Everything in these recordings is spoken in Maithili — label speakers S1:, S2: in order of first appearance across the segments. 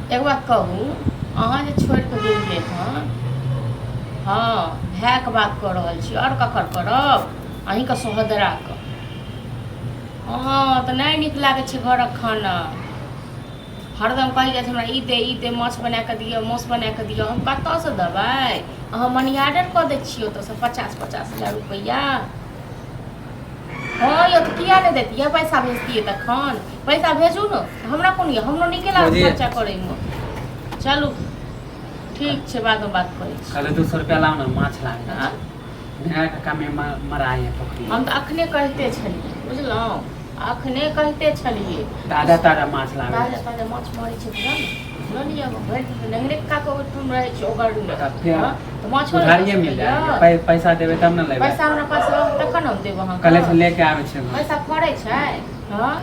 S1: एक बात कहू, अहाँ जे छोड़ि कऽ गेलियै हँ, हँ भायके बात कऽ रहल छी, आओर ककर करब? अहीँके सोहदराके। हँ तऽ नहि नीक लागै छै घरक खाना। हरदम कहै जाइ छै हमरा ई दे, ई दे, माछ बना कऽ दिअ, मासु बना कऽ दिअ। हम कतऽसँ देबै? अहाँ मनी ऑर्डर कऽ दै छियै ओतऽसँ 50-50 हजार रुपैआ। हँ यौ, तऽ किया नहि दैतियै? पैसा भेजतियै तखन। पैसा भेजू ने, हमरा कोन यऽ, हमरो नीके लागत
S2: भौजी।
S1: खर्चा करैमे। चलू ठीक छै, बादमे बात करै छी।
S2: कहले 200 रुपया लाओ ना, माछ लागे।
S1: आँ?
S2: मेरा काका में मराए है पोखरी
S1: हम तऽ अखने कहिते छलियै, बुझलहुँ? अखने कहिते छलियै।
S2: ताजा ताजा माछ लागे।
S1: ताजा ताजा माछ मरै छै बुझल ने? लऽ लिअ भरि दिन नहिरे काका ओहिठाम रहै छै ओगरमे।
S2: तब फेर
S1: हँ, तऽ माछो नहि
S2: उधारिये
S1: दऽ
S2: मिल
S1: सकैए?
S2: जाएगा। पैसा देबै तब ने लेबै।
S1: पैसा हमरा पास रहत तखन हम देब अहाँके।
S2: कले से लेके आबै छै घर।
S1: पैसा फड़ै छै? हँ,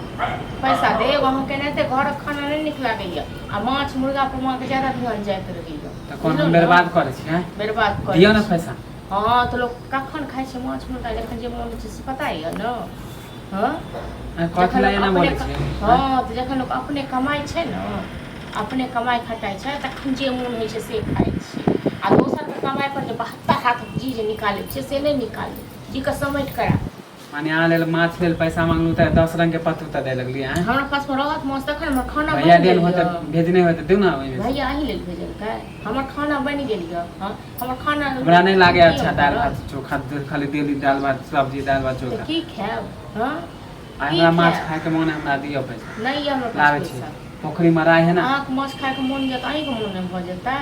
S1: पैसा देब अहाँके। एनाहिते घरक खाना नहि नीक लागैए आ माछ मुर्गा पर अहाँके ज्यादा ध्यान जाइत रहैए।
S2: तऽ कोन हम
S1: बुझलहुँ ने?
S2: बर्बाद करै छी? आँय?
S1: बर्बाद करै
S2: दियौ ने
S1: छी।
S2: पैसा।
S1: हँ तऽ लोक कखन खाइ छै माछ मुर्गा? जखन जे मोन होइ छै से पता यऽ ने? हँ।
S2: आँय, कथी
S1: जखन
S2: लए
S1: लोक
S2: एना
S1: अपने
S2: बोलै छियै?
S1: हँ तऽ जखन लोक अपने कमाइ छै ने, अपने कमाइ खटाइ छै, तखन जे मोन होइ छै से खाइ छै। आ दोसरके कमाइ पर जे 72 हाथ जी जे निकालै छै से नहि निकालू, जीके समेट कऽ राखू।
S2: माने अहाँ लेल माछ लेल पैसा मांगलू तऽ 10 रंग के पत्तू तऽ दे लगली। आँय?
S1: हमरा पासमे रहत माछ तखन? हमर खाना
S2: भैया
S1: बनि
S2: देल
S1: गेल
S2: होते,
S1: यऽ।
S2: भेजने होते, दू ना ओहिमे से।
S1: भैया अहीं लेल भेजलकै? हमर खाना बनि गेल यऽ। हँ, हमर खाना
S2: हमरा नहि लागे
S1: की
S2: अच्छा
S1: हम
S2: दालि
S1: करब?
S2: भात चोखा, खाली डेली दालि भात सब्जी, दालि भात
S1: तऽ
S2: चोखा।
S1: की खायब? हँ,
S2: आ
S1: की
S2: हमरा माछ
S1: खायब?
S2: खायके मोन है, हमरा दिअ पैसा।
S1: नहि यऽ हमरा पास
S2: लाबै छी।
S1: पैसा।
S2: पोखरी मराइ है ना।
S1: अहाँके माछ खायके मोन यऽ तऽ अहीँके मोन नहि भऽ जेतै?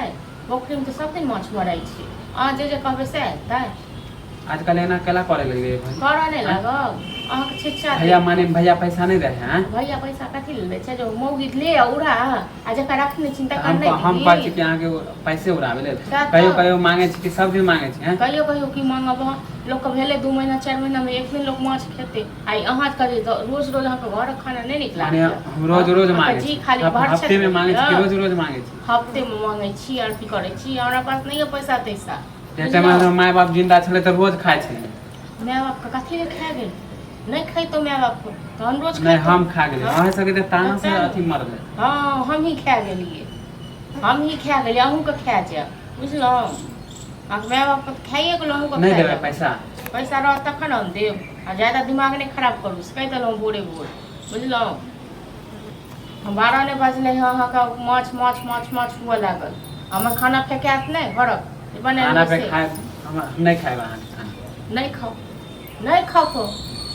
S1: पोखरिमे तऽ सब दिन माछ मराइ छै। अहाँ जे जे कहबै से हेतै?
S2: आजकल एना केला करे लगलियै भाई?
S1: करऽ नहि
S2: आँय?
S1: लागब अहाँके छिच्छा।
S2: भैया माने भैया पैसा नहि दै है? आँय?
S1: भैया पैसा कथी लेल दै छै? जो मौगी ले आ उड़ा आ जकरा रखने छी
S2: तऽ
S1: तकर
S2: हम
S1: नहि
S2: हम कहै छी
S1: दीदी
S2: कि अहाँके पैसे उड़ाबै लेल
S1: सएह
S2: कहियो
S1: तऽ।
S2: कहियो मांगै छी कि सब दिन मांगै छी? आँय?
S1: कहियो कहियो की मांगब अहाँ? लोकके भेलै 2 महीना 4 महीनामे एक दिन लोक माछ खेतै। आ ई अहाँ कहलियै तऽ रोज रोज अहाँके घरक खाना नहि नीक
S2: माने
S1: लागैए?
S2: हम रोज रोज
S1: अहाँके
S2: मांगै
S1: जी
S2: छी?
S1: खाली भरछैत
S2: हफ्ते में मांगै छी कि
S1: रहैए।
S2: रोज रोज मांगै छी?
S1: हफ्तेमे मांगै छी आओर की करै छी? हमरा पास नहि यऽ पैसा तैसा।
S2: जे टाइम
S1: बुझलहुँ?
S2: हमर माय बाप जिंदा छलै तऽ रोज खाइ छलियै।
S1: माय बापके कथी लए खा गेल? नहि खैतौ माय बापके तहन रोज
S2: नहि
S1: खैतौ।
S2: हम खा गेलियै।
S1: हँ?
S2: अहाँ सबके तऽ ताना से
S1: तें ने।
S2: अथी मरलै।
S1: हँ, हमही खा गेलियै, हमही खा गेलियै, अहूँके खा जायब, बुझलहुँ? अहाँके माय बापके तऽ खाइए गेलहुँ, अहूँके
S2: नहि
S1: खा
S2: देबै
S1: जायब।
S2: पैसा?
S1: पैसा रहत तखन हम देब। आ ज्यादा दिमाग नहि खराब करू से कहि देलहुँ भोरे भोर, बुझलहुँ? हम 12 नहि बजलै हँ, अहाँके माछ माछ माछ माछ हुअ लागल। हमर खाना फेकायत नहि घरक जे
S2: खाना
S1: बनेलियै
S2: पे
S1: से?
S2: खाय हम नहि खायब अहाँके खाना।
S1: नहि खाउ, नहि खाउ तो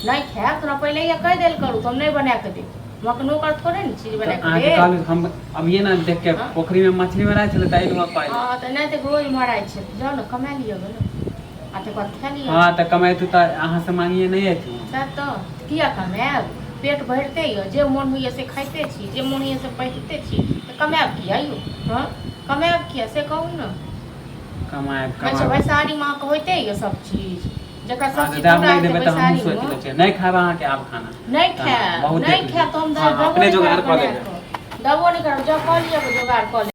S1: नहि खायब। तोरा पहिले कहि देल करू तऽ हम नहि बना कऽ देब। हम अहाँके नौकर थोड़े ने छी जे
S2: तऽ
S1: बना कऽ
S2: अहाँके
S1: देब।
S2: कहलहुँ हम अभिये ने देख के
S1: हँ?
S2: पोखरी में मछली मराइ छलै तऽ अयलहुँ पहिले।
S1: हँ तऽ नहि तऽ रोज मराइ छै। जाउ ने, कमा लिअ गे ने आ तकर बाद खा लिअ।
S2: हँ तऽ कमेतू तऽ अहाँ से मांगिए नहि अयतू।
S1: सएह तऽ किया कमायब? पेट भरिते यऽ, जे मोन होइए से खाइते छी, जे मोन होइए से पहिरते छी, तऽ कमायब किया यौ? हँ, कमायब किया से कहू ने।
S2: कमायब
S1: अच्छा
S2: कमायब।
S1: बैसारीमे अहाँके होइते यऽ सब चीज, जकरा सब
S2: हँ तऽ
S1: चीज
S2: दाम
S1: पूरा
S2: नहि
S1: हेतै
S2: देबै तऽ हमहूँ सोचि
S1: बैसारीमे।
S2: लै छियै, नहि खायब अहाँके आब खाना।
S1: नहि
S2: तऽ
S1: खायब?
S2: बहुत
S1: नहि
S2: देख
S1: खायब तऽ हम
S2: हँ,
S1: देबो
S2: अपने
S1: नहि
S2: जोगाड़
S1: करब
S2: कऽ
S1: बना
S2: लेबै।
S1: कऽ, देबो नहि करब। जँ कऽ लिअ जोगाड़ कऽ लेब।